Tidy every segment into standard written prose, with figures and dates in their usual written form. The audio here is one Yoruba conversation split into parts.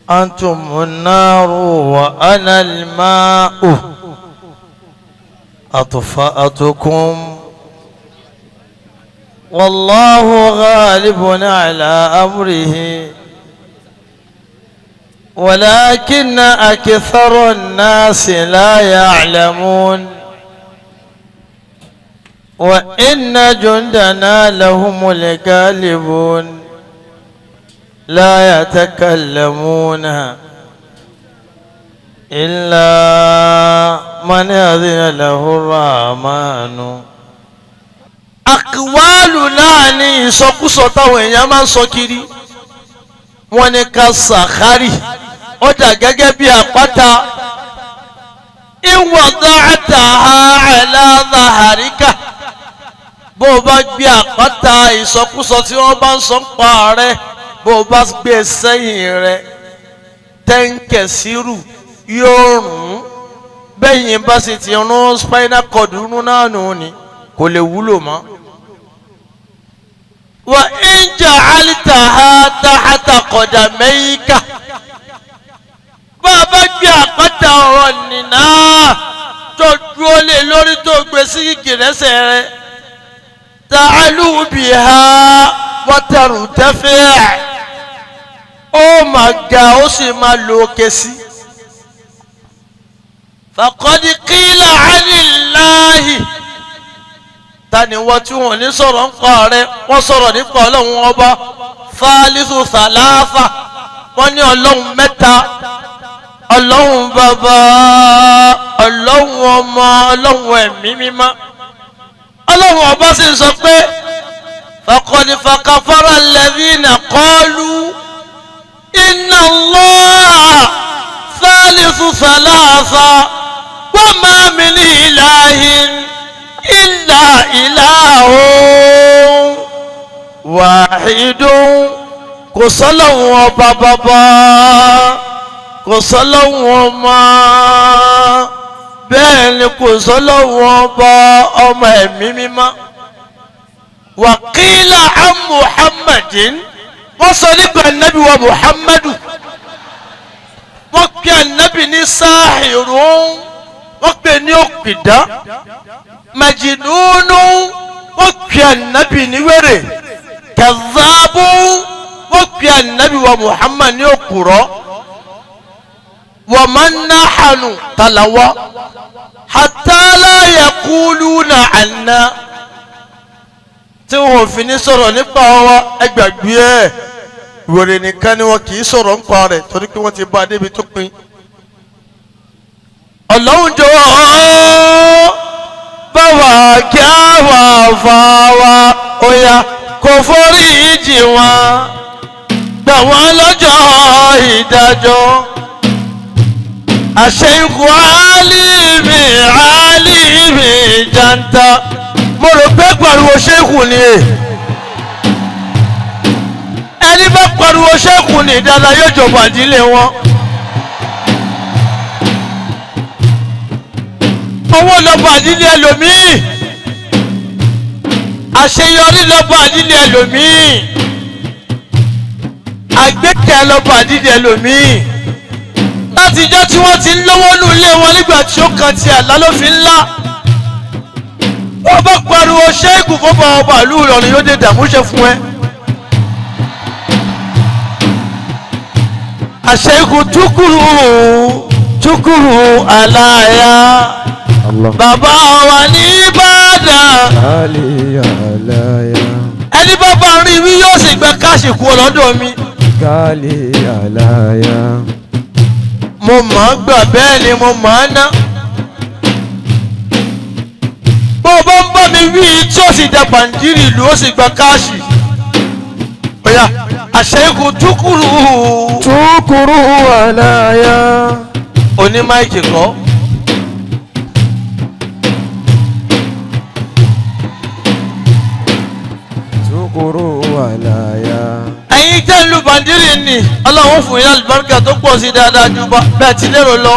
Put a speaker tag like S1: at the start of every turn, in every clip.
S1: أنتم النار وأنا الماء أطفأتكم والله غالب على أمره ولكن أكثر الناس لا يعلمون وإن جندنا لهم الغالبون لا يتكلمون إلا من أذن له الرحمن. Àkíwálù náà ní ìsọkúsọ táwọn èèyàn máa ń sọ kiri. Wọ́n ní ká sàkárì ó dà gẹ́gẹ́ bí àpáta. Ìwọ̀dọ̀ àlàáhàríkà, bó o bá gbé àpáta ìsọkúsọ tí wọ́n bá ń sọ ń pa rẹ, bó o bá gbé sẹ́yìn rẹ, tẹ́ǹkẹ̀ sírù yóò rùn. Bẹ́yìn bá sì ti rún spinal cord rún náà nù ni kò lè wúlò mọ́. Wa in ja'altaha tahta qadamayka, bá a bá gbé àpáta ọ̀rọ̀ nìna tó dúró lé lórí tó gbé sí gìgìrẹ́sẹ̀ rẹ, ta'alu biha wa tartafi', ó máa ga ó sì máa lo òkè sí. Faqad qila 'anillahi, tani wọ́n tí wọ́n ní sọ̀rọ̀ ń pa rẹ, wọ́n sọ̀rọ̀ nípa ọlọ́run ọba fálísù sàláfà, wọ́n ní ọlọ́run mẹ́ta, ọlọ́run bàbá, ọlọ́run ọmọ, ọlọ́run ẹ̀mí mímọ́. Ọlọ́run ọba sì ń sọ pé faqad kafara alladhina qalu inna Allaha fálísù sàláfà wa ma min ilahin illa ilahun wahidun. Kò sọ́lọ́hun ọba bàbá, kò sọ́lọ́hun ọmọ, bẹ́ẹ̀ ni kò sọ́lọ́hun ọba ọmọ ẹ̀mí mímọ́. Wàkílà an Muhammadin, wọ́n sọ nípa ànábì wa Muhammadu, wọ́n pe ànábì ní sáhìrún, wọ́n pè ní òpìdán, majinunu, wọ́n pè ànábì ní wèrè, kẹ̀zábù, wọ́n pè ànábì wa Muhammad ní òkúrọ́. Wa man nahanu talawa hatta la yaquluna anna, tí wọn fi ní sọ̀rọ̀ nípa wa ẹgbàgbé ẹ̀, wèrè nìkan ni wọn kì í sọ̀rọ̀ nípa rẹ̀ torí pé wọ́n ti bá a débi tó pin. Ọlọ́run jọ̀wọ́ báwa kí á wà fà wá, óyá kò forí ìjì wọn, gbà wọ́n lọ́jọ́ ìdájọ́. Àṣeyìnkù álìmì álìmì jàǹtà, mo rò pé pariwo ṣéèkù ni e, ẹni bá pariwo ṣéèkù ni dáadáa yóò jọba ìdílé wọn. Owó lọ́ba àdílé ẹlòmíì, àṣeyọrí lọ́ba àdílé ẹlòmíì, àgbékẹ́ lọ́ba àdílé ẹlòmíì. Látijọ́ tí wọ́n ti ń lówó nù ilé wọn nígbà tí ó kan ti àlá ló fi ńlá. Wọ́n bá pariwo ṣéèkù fọ́fọ́ ọba ìlú Ìlọrin yóò dé dààmú ṣe fún ẹ. Àṣeyìkù túkùrù túkùrù àlàyé. Bàbá wa ní Ìbàdàn, ẹni bàbá rí mi yóò sì gba káàṣì kú ọlọ́dọ̀ mi. Mo mọ̀ ọ́n gbà bẹ́ẹ̀ ni mo mọ̀ ọ́n ná. Bó o bá ń bá mi wí tí ó sì da bàǹdírì ìlú ó sì gba káàṣì. Ọ̀yà àṣeyìkù túkùrù
S2: túkùrù àlàyé.
S1: Oní máìkì kọ́. Ẹ̀yin tẹ́ ń lu bàndírì ni Ọlọ́run fún yín àlùbáríkà tó pọ̀ sí dáadáa ju bẹ́ẹ̀ ti lérò lọ,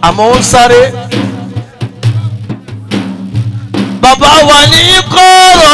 S1: àmọ́ ó ń sáré. Bàbá wa ní kọ́rọ̀